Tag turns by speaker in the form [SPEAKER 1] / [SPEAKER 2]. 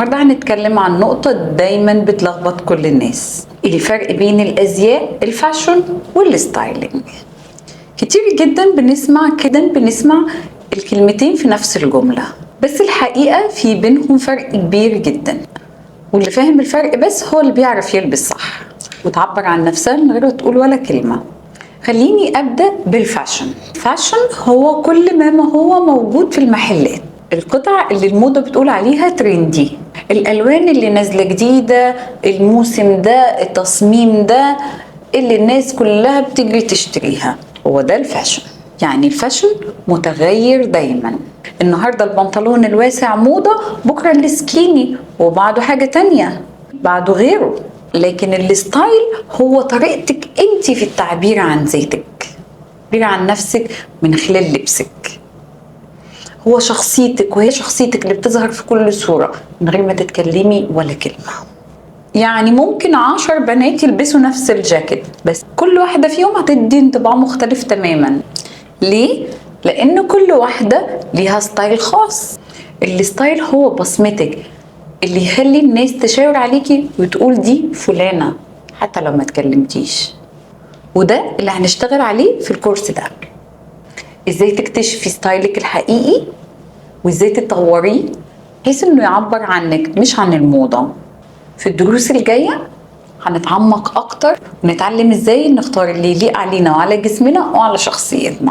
[SPEAKER 1] النهارده هنتكلم عن نقطة دايما بتلخبط كل الناس: الفرق بين الأزياء، ال fashion وال styling. كتير جدا بنسمع كده، بنسمع الكلمتين في نفس الجملة، بس الحقيقة في بينهم فرق كبير جدا، واللي فاهم الفرق بس هو اللي بيعرف يلبس صح وتعبر عن نفسها من غير ما تقول ولا كلمة. خليني أبدأ بال fashion. fashion هو كل ما هو موجود في المحلات، القطع اللي الموضة بتقول عليها trendy، الألوان اللي نازلة جديدة الموسم ده، التصميم ده اللي الناس كلها بتجري تشتريها، هو ده ال fashion. يعني ال fashion متغير دايما، النهاردة البنطلون الواسع موضة، بكرة ال skinny، وبعده حاجة تانية، بعده غيره. لكن ال style هو طريقتك انت في التعبير عن ذاتك، التعبير عن نفسك من خلال لبسك، هو شخصيتك، وهي شخصيتك اللي بتظهر في كل صورة من غير ما تتكلمي ولا كلمة. يعني ممكن 10 بنات يلبسوا نفس الجاكيت، بس كل واحدة فيهم هتدي انطباع مختلف تماما. ليه؟ لأن كل واحدة ليها style خاص. ال style هو بصمتك اللي يخلي الناس تشاور عليكي وتقول دي فلانة حتى لو ما تكلمتيش. وده اللي هنشتغل عليه في الكورس ده: ازاي تكتشفي style ك الحقيقي وازاي تطوريه بحيث انه يعبر عنك مش عن الموضة. في الدروس الجاية هنتعمق اكتر ونتعلم ازاي نختار اللي يليق علينا وعلى جسمنا وعلى شخصيتنا.